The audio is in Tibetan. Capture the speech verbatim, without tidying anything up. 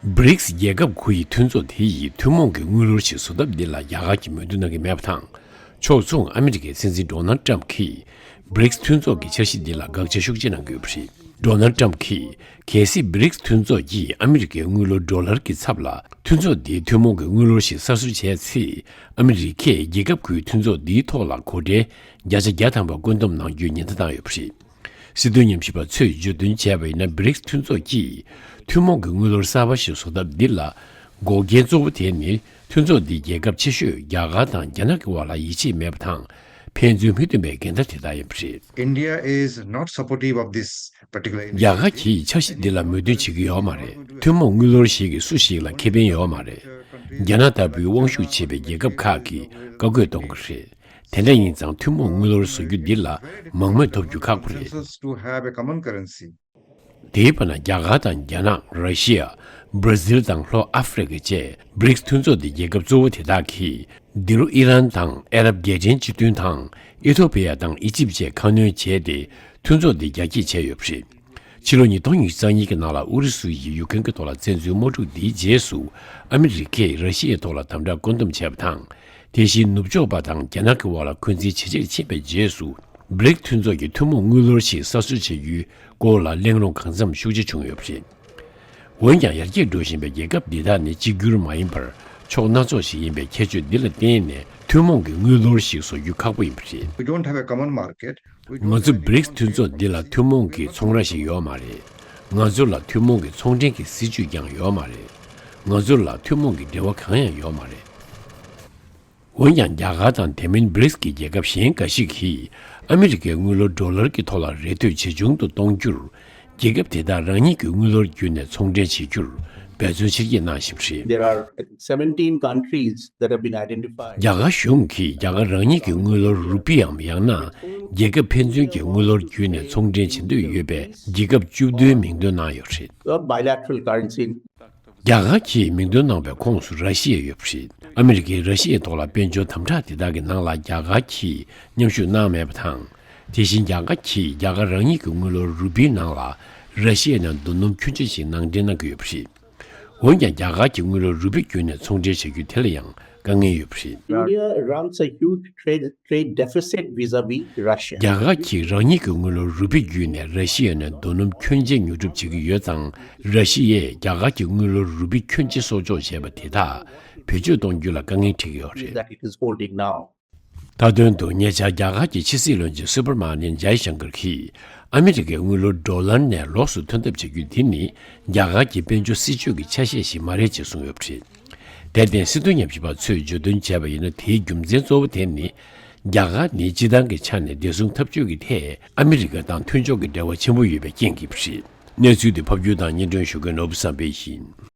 བྷི་རིགས་རྒྱལ་ཁབ་དགུ་ཡི་མཐུན་ཚོགས་དེ་ཡིས་ཐུན་མོང་གི་དངུལ་ལོར་ཞིག་བཟོ་ཐབས་འདི་ལ་རྒྱ་གར་གྱིས་མོས་མཐུན་གནང་གི་མེད་པ་དང་། ཕྱོགས་མཚུངས་ཨ་མི་རི་ཀའི་སྲིད་འཛིན་ཌོ་ནལ་ཊམ་གྱིས་བྷི་རིགས་མཐུན་ཚོགས་ཀྱི་འཆར་གཞི་འདི་ལ་དགག་བྱ་ཤུགས་ཆེ་གནང་གི་ཡོད་པ་རེད། ཌོ་ནལ་ཊམ་གྱིས་གལ་སྲིད་བྷི་རིགས་མཐུན་ཚོགས་ཀྱིས་ཨ་མི་རི་ཀའི་དངུལ་ལོར་ཌོ་ལར་གྱི་ཚབ་ལ་མཐུན་ཚོགས་འདིའི་ཐུན་མོང་གི་དངུལ་ལོར་ཞིག་གསར་བཟོ་བྱས་ཚེ། ཨ་མི་རི་ཀས་རྒྱལ་ཁབ་དགུའི་མཐུན་ཚོགས་འདིའི་ཐོག་ལ་སྒོ་ཁྲལ་བརྒྱ་ཆ་བརྒྱ་ཐམ་པ་བཀོད་འདོམས་གནང་རྒྱུའི་ཉེན་བརྡ་བཏང་ཡོད་པ་རེད། སྲིད་དོན་ཉམས་ཞིབ་པ་ཚོས་བརྗོད་དོན་བྱས་པ་ཡིན་ན། བྷི་རིགས་མཐུན་ཚོགས་ཀྱིས་ཐུན་མོང་གི་དངུལ་ལོར་གསར་པ་ཞིག་བཟོ་ཐབས་འདི་ལ་འགོག་རྐྱེན་གཙོ་བོ་དེ་ནི། མཐུན་ཚོགས་འདིའི་རྒྱལ་ཁབ་ཆེ་ཤོས་རྒྱ་གར་དང་རྒྱ་ནག་གི་དབར་ལ་ཡིད་ཆེས་མེད་པ་དང་། ཕན་ཚུན་མི་མཐུན་པའི་འགལ་ཟླ་དེ་དག་ཡིན་པ་རེད། India is not supportive of this particular initiative. རྒྱ་གར་གྱིས་འཆར་གཞི་འདི་ལ་མོས་མཐུན་བྱེད་ཀྱི་ཡོད་མ་རེད། ཐུན་མོང་དངུལ་ལོར་ཞིག་གིས་སུ་ཞིག་ལ་ཁེ་ཕན་ཡོད་མ་རེད། རྒྱ་ནག་ལྟ་བུའི་དབང་ཤུགས་ཆེ་བའི་རྒྱལ་ཁབ་ཁག་གིས་བཀའ་བཀོད་གཏོང་གི་རེད། དེ་འདྲ་ཡིན་ཙང་ཐུན་མོང་དངུལ་ལོར་བཟོ་རྒྱུ་འདི་ལ་མང་མོས་ཐོབ་རྒྱུ་ཁག་པོ་རེད། Us to have a common currency. དེའི་བར་ན་རྒྱ་གར་དང་རྒྱ་ནག་ར་ཤི་ཡ། སྦྲ་ཟིལ་དང་ལྷོ་ཨ་ཧྥེ་རི་ཁ་བཅས་བྷི་རིགས་མཐུན་ཚོགས་འདི་རྒྱལ་ཁབ་གཙོ་བོ་དེ་དག་གིས་འདི་ལོ་ཨི་རན་དང་ཨ་རབ་རྒྱལ་ཕྲན་སྤྱི་མཐུན་དང་ཨི་ཐོ་པི་ཡ་དང་ཨི་ཇིབ་བཅས་ཁ་སྣོན་བྱས་ཏེ་མཐུན་ཚོགས་འདི་རྒྱ་སྐྱེད་བྱས་ཡོད་པ་རེད། ཕྱི་ལོ་ཉིས་སྟོང་ཉི་ཤུ་རྩ་གཉིས་ཀྱི་ནང་ལ་ཨུ་རུ་སུ་ཡིས་ཡུ་ཀེན་གྱི་ཐོག་ལ་བཙན་འཛུལ་དམག་འཁྲུག་འདིའི་རྗེས་སུ་ཨ་མི་རི་ཀས་ར་ཤི་ཡའི་ཐོག་ལ་དམ་དྲག་བཀོད་འདོམས་བྱས་པ་དང་། དེ་བཞིན་ནུབ་ཕྱོགས་པ་དང་རྒྱ་ནག་གི་དབར་ལ་འཁོན་འཛིན་ཇེ་ཆེར་ཕྱིན་པའི་རྗེས་སུ། བྷི་རིགས་མཐུན་ཚོགས་ཀྱིས་ཐུན་མོང་དངུལ་ལོར་ཞིག་གསར་བཟོ་བྱེད་རྒྱུའི་སྐོར་ལ་གླེང་སློང་གང་འཚམ་ཤུགས་ཆེ་བྱུང་ཡོད་པ་རེད། འོན་ཀྱང་། ཡར་རྒྱས་འགྲོ་བཞིན་པའི་རྒྱལ་ཁབ་འདི་དག་ནི་གཅིག་གྱུར་མ་ཡིན་པར་ཕྱོགས་སྣ་ཚོགས་ཤིག་ཡིན་པའི་ཁྱད་ཆོས་འདི་ལ་བརྟེན་ནས་ཐུན་མོང་གི་དངུལ་ལོར་ཞིག་བཟོ་རྒྱུ་ཁག་པོ་ཡིན་པ་རེད། We don't have a common market. ང་ཚོ་བྷི་རིགས་མཐུན་ཚོགས་འདི་ལ་ཐུན་མོང་གི་ཚོང་ར་ཞིག་ཡོད་མ་རེད། ང་ཚོ་ལ་ཐུན་མོང་གི་ཚོང་འབྲེལ་གྱི་སྲིད་ཇུས་ཀྱང་ཡོད་མ་རེད། ང་ཚོ་ལ་ཐུན་མོང་གི་འབྲེལ་བ་གང་ཡང་ཡོད་མ་རེད། འོན་ཀྱང་། རྒྱ་གར་དང་དེ་མིན་བྷི་རིགས་ཀྱི་རྒྱལ་ཁབ་གཞན་འགའ་ཞིག་གིས་ཨ་མི་རི་ཀའི་དངུལ་ལོར་ཌོ་ལར་གྱི་ཐོག་ལ་རེ་ལྟོས་ཇེ་ཆུང་དུ་གཏོང་རྒྱུར། རྒྱལ་ཁབ་དེ་དག་རང་ཉིད་ཀྱི་དངུལ་ལོར་བརྒྱུད་ནས་ཚོང་འབྲེལ་བྱེད་རྒྱུར་འབད་བརྩོན་ཆེར་སྐྱེད་གནང་བཞིན་པ་རེད། There are seventeen countries that have been identified. རྒྱ་གར་གཞུང་གིས་རྒྱ་གར་རང་ཉིད་ཀྱི་དངུལ་ལོར་རུ་པིའམ་ཡང་ན་རྒྱལ་ཁབ་ཕན་ཚུན་གྱི་དངུལ་ལོར་བརྒྱུད་ནས་ཚོང་འབྲེལ་བྱེད་འདོད་ཡོད་པའི་རྒྱལ་ཁབ་བཅུ་བདུན་མིང་འདོན་གནང་ཡོད་པ་རེད། A bilateral currency. རྒྱ་གར་གྱིས་མིང་འདོན་གནང་བའི་ཁོངས་སུ་ར་ཤི་ཡ་ཡོད་པ་རེད། ཨ་མི་རི་ཀས་ར་ཤི་ཡའི་ཐོག་ལ་དཔལ་འབྱོར་དམ་དྲག་དེ་དག་གི་ནང་ལ་རྒྱ་གར་གྱིས་མཉམ་ཞུགས་གནང་མེད་པ་དང་། དེ་བཞིན་རྒྱ་གར་གྱིས་རྒྱ་གར་རང་ཉིད་ཀྱི་དངུལ་ལོར་རུ་པིའི་ནང་ལ་ར་ཤི་ཡ་ནས་རྡོ་སྣུམ་ཁྱོན་ཆེ་ཞིག་ནང་འདྲེན་གནང་གི་ཡོད་པ་རེད། འོན་ཀྱང་། རྒྱ་གར་གྱི་དངུལ་ལོར་རུ་པི་བརྒྱུད་ནས་ཚོང་འབྲེལ་བྱ་རྒྱུ་དེ་ལ་ཡང་དཀའ་ངལ་ཡོད་པ་རེད། India runs a huge trade, trade deficit vis-a-vis Russia. རྒྱ་གར་གྱིས་རང་ཉིད་ཀྱི་དངུལ་ལོར་རུ་པི་བརྒྱུད་ནས་ར་ཤི་ཡ་ནས་རྡོ་སྣུམ་ཁྱོན་ཆེ་ཉོ་སྒྲུབ་བྱེད་ཀྱི་ཡོད་ཙང་། ར་ཤི་ཡས་རྒྱ་གར་གྱི་དངུལ་ལོར་རུ་པི་ཁྱོན་ཆེ་གསོག་འཇོག་བྱས་པ་དེ་དག་བེད་སྤྱོད་གཏོང་རྒྱུ་ལ་དཀའ་ངལ་འཕྲད་ཀྱི་ཡོད་རེད། That it is holding now. མཐའ་དོན་དུ། ཉེ་ཆར་རྒྱ་གར་གྱི་ཕྱི་སྲིད་བློན་ཆེན་སུ་བྷར་མ་ནིན་ཇའི་ཤང་ཀར་གྱིས། ཨ་མི་རི་ཀའི་དངུལ་ལོར་ཌོ་ལར་ནས་ལོགས་སུ་ཐོན་ཐབས་བྱ་རྒྱུ་འདི་ནི། རྒྱ་གར་གྱི་དཔལ་འབྱོར་སྲིད་ཇུས་ཀྱི་ཆ་ཤས་ཤིག་མ་རེད་ཅེས་གསུངས་ཡོད་པ་རེད། དེར་བརྟེན། སྲིད་དོན་ཉམས་ཞིབ་པ་ཚོས་བརྗོད་དོན་བྱས་པ་ཡིན་ན། དེའི་རྒྱུ་མཚན་གཙོ་བོ་དེ་ནི། རྒྱ་གར་ནི་སྤྱིར་བཏང་གི་ཆ་ནས་བདེ་སྲུང་འཐབ་ཇུས་ཀྱི་ཐད་ཨ་མི་རི་ཀ་དང་མཐུན་ཕྱོགས་ཀྱི་འབྲེལ་བ་ཆེན་པོ་ཡོད་པའི་རྐྱེན་གྱིས་རེད། གནས་ཚུལ་འདི་ཕབ་སྒྱུར་དང་སྙན་སྒྲོན་ཞུ་མཁན་ནོར་བུ་བསམ་འཕེལ་ཡིན།